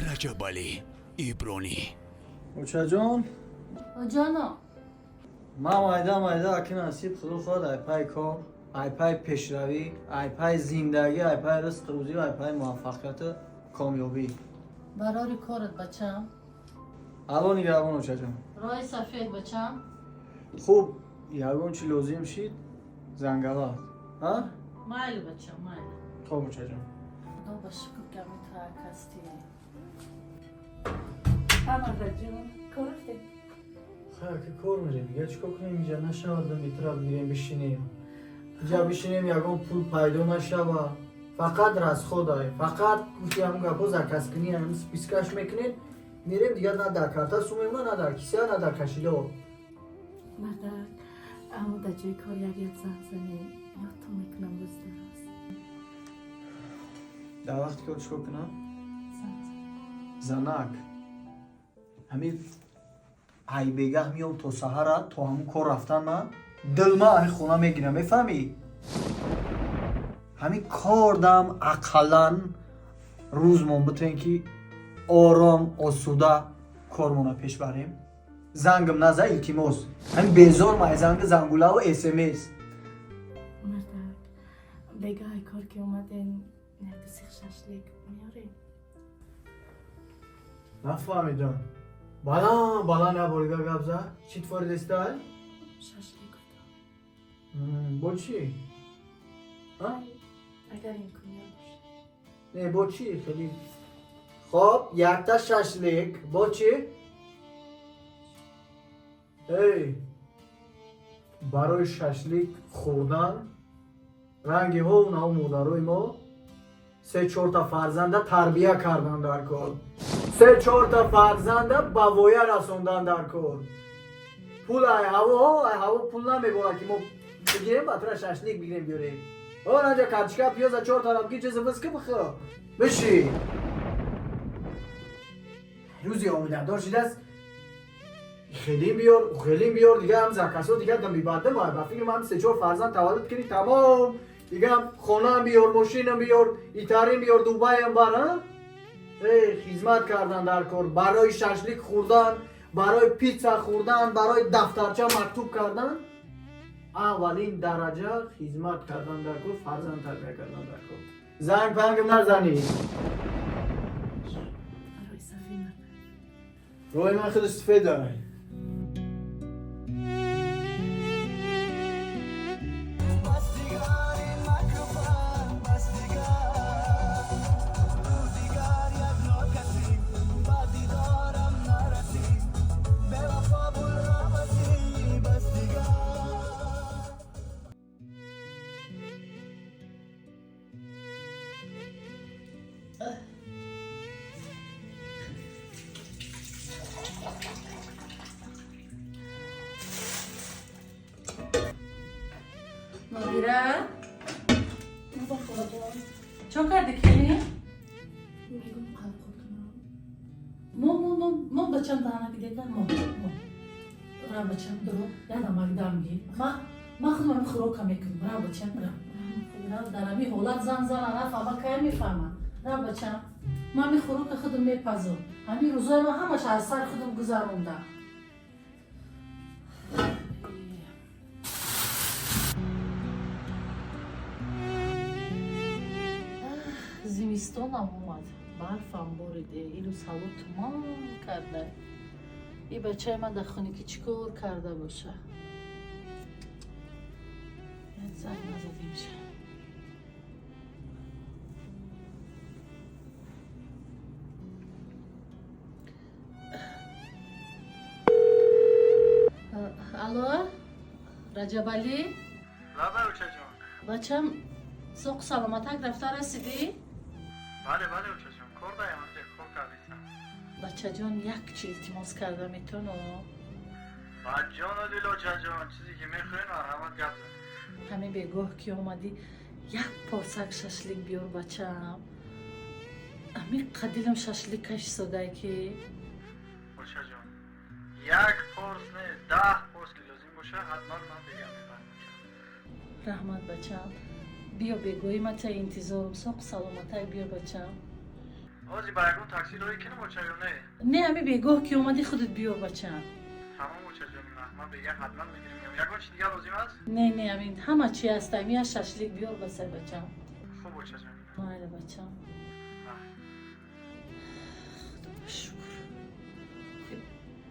Раҷабалӣ Ибронӣ. Очаҷон. Ҷоно. Ман майда майда, аки насиб худо хоҳад, ай пай кор, ай пай пешравӣ, ай пай зиндагӣ, ай пай ризқ рӯзӣ, ай пай муваффақияту комёбӣ. Барори корат, бачам. Алло нигаҳбон, очаҷон. Роҳи сафед, бачам. Хуб, ягон чи лозим шид, зангалат а. Майли, бачам, майли. Хоб, очаҷон. Худо ба шукр, ки ами ту ҳастӣ. Мардакҷон, кор рафтем? Хай, ки кор мерем, дига чӣ кор кунем? Инҷа нашавад, метра бигирем бишинем, инҷа бишинем, ягон пул пайдо нашава, фақат расход ай, фақат гуфти ҳамун гапҳо, заказ кунӣ, ҳамун списка ш мекунем, мерем, дигар на дар карта сум мемона, на дар киса, на дар кошелёк. Мардак, аммо дар ҷои кор як як занг занем, ёдтон мекунам рӯз дар рӯз. Дар вақти кор чӣ кор кунам? Занг зан. Занак, ҳамин ай бегаҳ меом то саҳара, то ҳамун кор рафтан ма дилма ҳамин хона мегирам, мефаҳмӣ? Ҳамин кор дам ақаллан рӯзмон битавем, ки ором, осуда кормона пеш барем. Зангам наза, илтимос, ҳамин безор ма занги зангулаву смс. Мардак, бегаҳ ай кор ки омаден, як сих шашлик меёрем. Нафаҳмидам, баланд баланд наборига гап зад, чӣ твори дестай? Шашлик гуфтам. Бо чӣ? Агар имконият бошад. Не, бо чӣ? Хеле хоб, якта шашлик бо чӣ? Эй, барои шашлик хӯрдан ранги ҳо нао модарои мо се чорта фарзанда тарбия кардан дар кор, се чорта фарзанда ба воя расондан дар кор. Пул ай ҳаво, ай ҳаво пул намеборад, ки мо бигирем, ба тура шашлик бигирем, биёрем. О, наҷа картишка, пиёза чор тараф ки чизи виски бихӯ, биши. Рӯзи омидадор шидааст, хелим биёр, хелим биёр, дига ҳам заказ о, дига дамибадам. Ба фикри ман се чор фарзанд таваллуд кунӣ, тамом, дига хонаам биёр, мошинам биёр, итарим биёр, Дубайам бар. А эй, хизмат кардан дар кор барои шашлик хӯрдан, барои питса хӯрдан, барои дафтарча мактуб кардан. Аввалин дараҷа хизмат кардан дар кор, фарзанд тарбия кардан дар кор. Занг пангам назанӣ. Роҳи сафед, мардак. Роҳи ман хеле сафед ай. بس دیگر این مکروفن، بس دیگر رو دیگر یک ناکسیم، با دیدارم نرسیم، به وفا بول رمسی، بس دیگر. Нодира. Ба худоҷон. Чо карди, келин? Мегум қалқол кунам. Мо, мо, мо, мо, бачам, даҳана гидета, мо, мо. Ра, бачам, дуро, я намак дам ги. Ма худам ҳамин хӯрока мекунам. Ра, бачам, ра. Ра, дар ҳамин ҳолат зан зана нафаҳма, кай мефаҳма? Ра, бачам. Ман ҳамин хӯрока худам мепазам. Ҳамин рӯзои ман ҳамаш аз сари худам гузаронда. Зимистонам омад, барфам бориде, илу саво туман карда. И бачаи ман дар хонагӣ чӣ кор карда боша? Як занг назадемша. Алло, Раҷабалӣ? Лабай, очаҷон. Бачам, соқу саломатак рафта расидӣ? Бале, бале, очаҷон, кор даям, ҳамҷа кор кардисам. Бачаҷон, як чи илтимос карда метавонам? Ба ҷону дил, очаҷон, чизе ки мехоҳед, марҳамат, гап зан. Ҳамин бегоҳ ки омадӣ, як порсак шашлик биёр, бачам. Ҳамин қадилам шашлик кашисодай ки. Очаҷон, як порс не, 10 порс ки лозим боша, ҳатман ман бегам мебарам. Раҳмат, бачам, биё, бегоҳӣ ман та интизорум. Соқу саломатак биё, бачам. Ози ба ягон такси роҳӣ кунам, оча, ё не? Не, ҳами бегоҳ ки омадӣ, худат биёр, бачаам. Тамом, очаҷони ман, ман бега ҳатман мегирим. Ягон чи дигар лозим аст? Не, не, ҳамин ҳама чи ҳаст, ҳами як шашлик биёр, басай, бачаам. Хуб, очаҷони. Майли, бачаам. Худо ба шукр.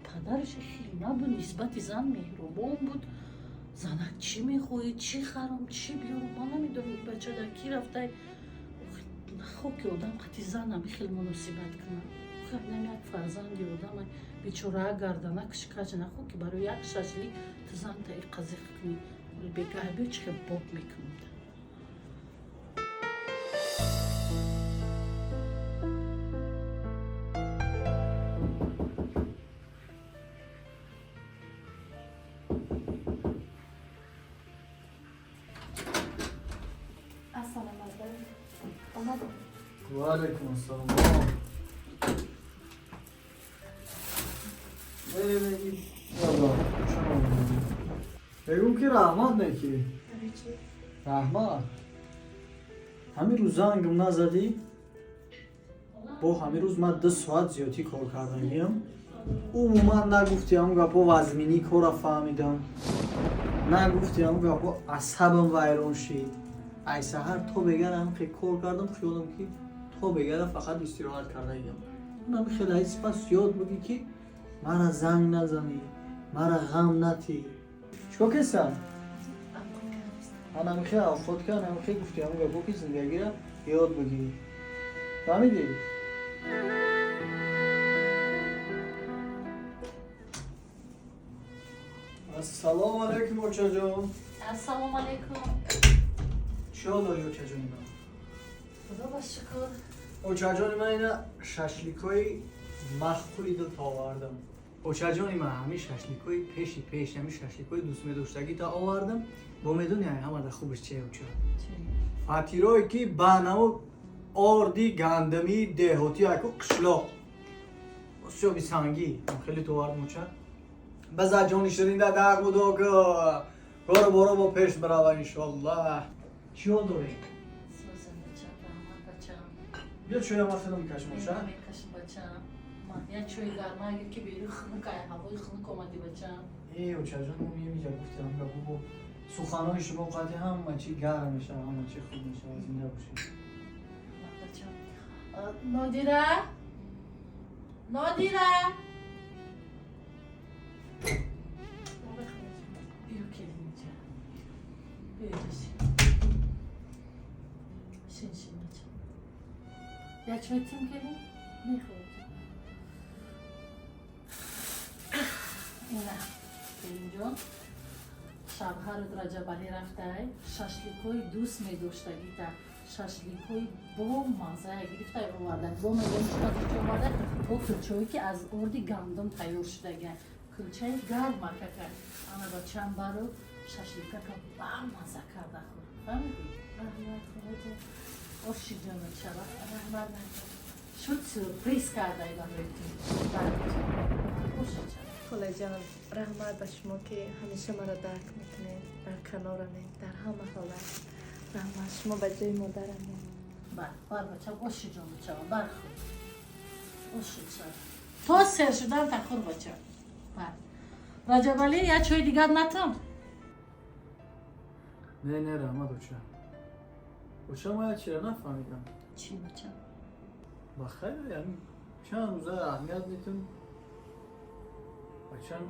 Падараш хеле набуд, нисбати зан меҳрубон буд. Занак чӣ мехоҳӣ, чӣ харам, чӣ биёрам, ман намедонам, бача дар кӣ рафтай. Нахо ки одам қати зан ҳами хел муносибат кунад. Ҳам як фарзанди одам бечора гарданакш каҷ, нахо ки барои як шашлик ту занта иқазиқ кунӣ. Бегаҳ биё, чӣ хел боб мекунам. Ассалому алайкум. Омадам. Ва алайкум ассалом. Бегум ки раҳмат неки. Барои чӣ? Раҳмат. Ҳамин рӯз зангам назадӣ? Бо ҳамин рӯз ман 2 соат зиёдтӣ кор кардагиам. Умуман нагуфти ҳамун гапо, вазминӣ кора фаҳмидам. Нагуфти ҳамун гапо, асабам вайрон шид. Ай саҳар то бегара ҳам хел кор кардам, хиёлам ки то бегара фақат истироҳат кардагиам. Унам хеле ҳис пас ёд буги ки мара занг назанӣ, мара ғам натӣ. Чикор кестам? Авқот кардист. Анамихе авқот ка, анамихе гуфти ҳамун гапо ки зиндагиро ёд бигирӣ. Фаҳмидӣ? Ассалому алайкум, очаҷон. Ассалому алайкум. Чӣ ҳол дорӣ, очаҷони ман? Худо ба шукр. Очаҷони ман, ина шашликҳои маъқули дилта овардам. Очаҷони ман, ҳамин шашликҳои пеши пеш, ҳамин шашликҳои дӯстмедоштагита овардам. Бо медони ҳамада хубаш чие, оча? Чӣ? Фатирое ки ба наву орди гандамии деҳотӣ, яку қишлоқ, осиёби сангӣ хеле товардам, оча. База ҷони ширинда дар будо кору боро бо пеш барава, иншоаллоҳ. Чӣ ҳол дорӣ? Созам, бачам, раҳмат, бачам. Биё, чоя ман хеле мекашам, оча. Мекашам, бачам. Ман як чои гарма агар ки беру хунук, ай ҳавои хунук омадӣ, бачам. Э, очаҷон, мо меем иҷа, гуфтам гапо, бо суханои шумо қатъи ҳама чи гарм мешава, ҳама чи хуб мешава. Зинда бошед. Раҳмат, бачам. Нодира, Нодира, биё, келин, инҷа биё, инҷа шин, шин, шин, бачам. Як чой тим, келин. Мехӯрд ина, келинҷон. Шавҳарат Раҷабалӣ рафтай, шашликҳои дӯст медоштагита, шашликҳои бо маззая гирифтай овардай. Бо медониш чӣ овардай? Бо кулчое ки аз орди гандум тайёр шудагиай, кулчаи гармакака. Ана, бачам, баро шашликака бамазза карда хӯр, фаҳмидӣ? Раҳмат, холаҷон. Оши ҷонат шава. Раҳмат. Шуд, сюрприз кардай барои ту. Бар, бачам, оши шава. Холаҷон, раҳмат ба шумо ки ҳамеша маро дарк мекунед, дар канорамед дар ҳама ҳолат. Раҳмат, шумо ба ҷои модарамед. Бар, бар, бачам, оши ҷонат шава, бар, хӯр, оши шава, то сер шудан та хӯр, бачам. Бар, Раҷабалӣ, як чои дигар натам? Не, не, раҳмат, оча. Оча, ман як чира нафаҳмидам. Чӣ, бачам? Ба хайр, ҳамин чанд рӯза аҳамият метум, бачам,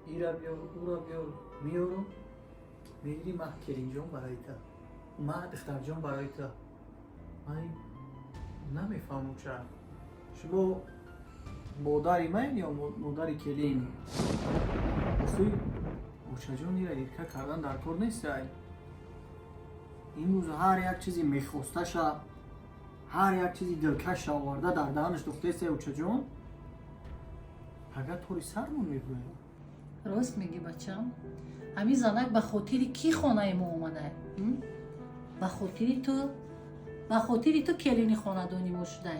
ира биёр, ура биёр, меёрум, мегирӣ, ман келинҷон барои та, ман духтарҷон барои та. Ман намефаҳмам, ча шумо модари ман ё модари келин? Охи, очаҷон, ира ирка кардан дар кор нестай. Имрӯз ҳар як чизи мехосташа, ҳар як чизи дилкаша оварда дар даҳанаш духтестай, очаҷон, агар тори сармон мебуред. Рост мегӣ, бачам. Ҳамин занак ба хотири кӣ хонаи мо омада? Ба хотири ту, ба хотири ту келини хонадони мо шудай.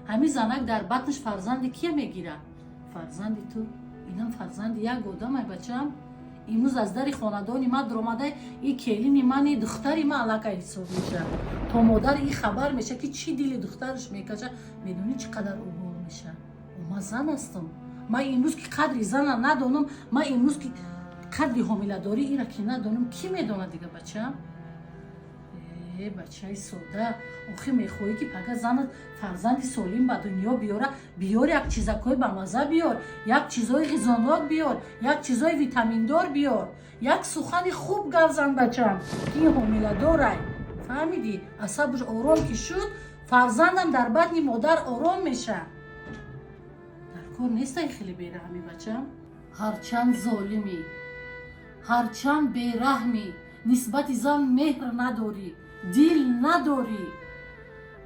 Ҳамин занак дар батнаш фарзанди кия мегирад? Фарзанди ту. Инам фарзанди як одамай, бачам. Имрӯз аз дари хонадони ман дуромада, и келини мани, духтари ман аллакай ҳисоб меша. То модар и хабар меша, ки чӣ дили духтараш мекаша, медонӣ, чӣ қадар обор меша. Ман зан ҳастам. Ман имрӯз ки қадри зана надонам, ман имрӯз ки қадри ҳомиладорӣ ира ки надонам, кӣ медонад дига, бачам? Э, бачаи сода, охи мехоҳӣ, ки пага занат фарзанди солим ба дунё биёра, биёр, як чизакҳои бамаза биёр, як чизҳои ғизонок биёр, як чизҳои витаминдор биёр, як сухани хуб гап зан, бачам, ки ин ҳомиладорай. Фаҳмидӣ? Асабаш ором ки шуд, фарзандам дар батни модар ором меша. Дар кор нестай хеле бераҳмӣ, бачам. Ҳарчанд золимӣ, ҳарчанд бераҳмӣ, нисбати зан меҳр надорӣ, дил надорӣ,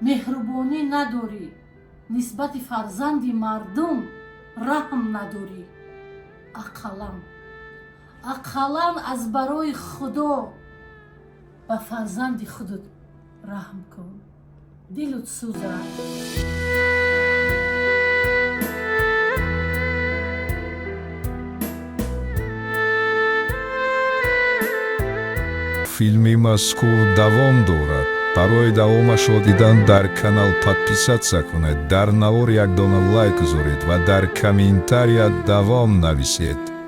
меҳрубонӣ надорӣ, нисбати фарзанди мардум раҳм надорӣ, ақаллан, ақаллан аз барои Худо ба фарзанди худат раҳм кун, дилут сӯзад. Филми мазкур давом дорад. Барои давомашро дидан дар канал подписаться кунед, дар навор як дона лайк гузоред ва дар комментария давом нависед.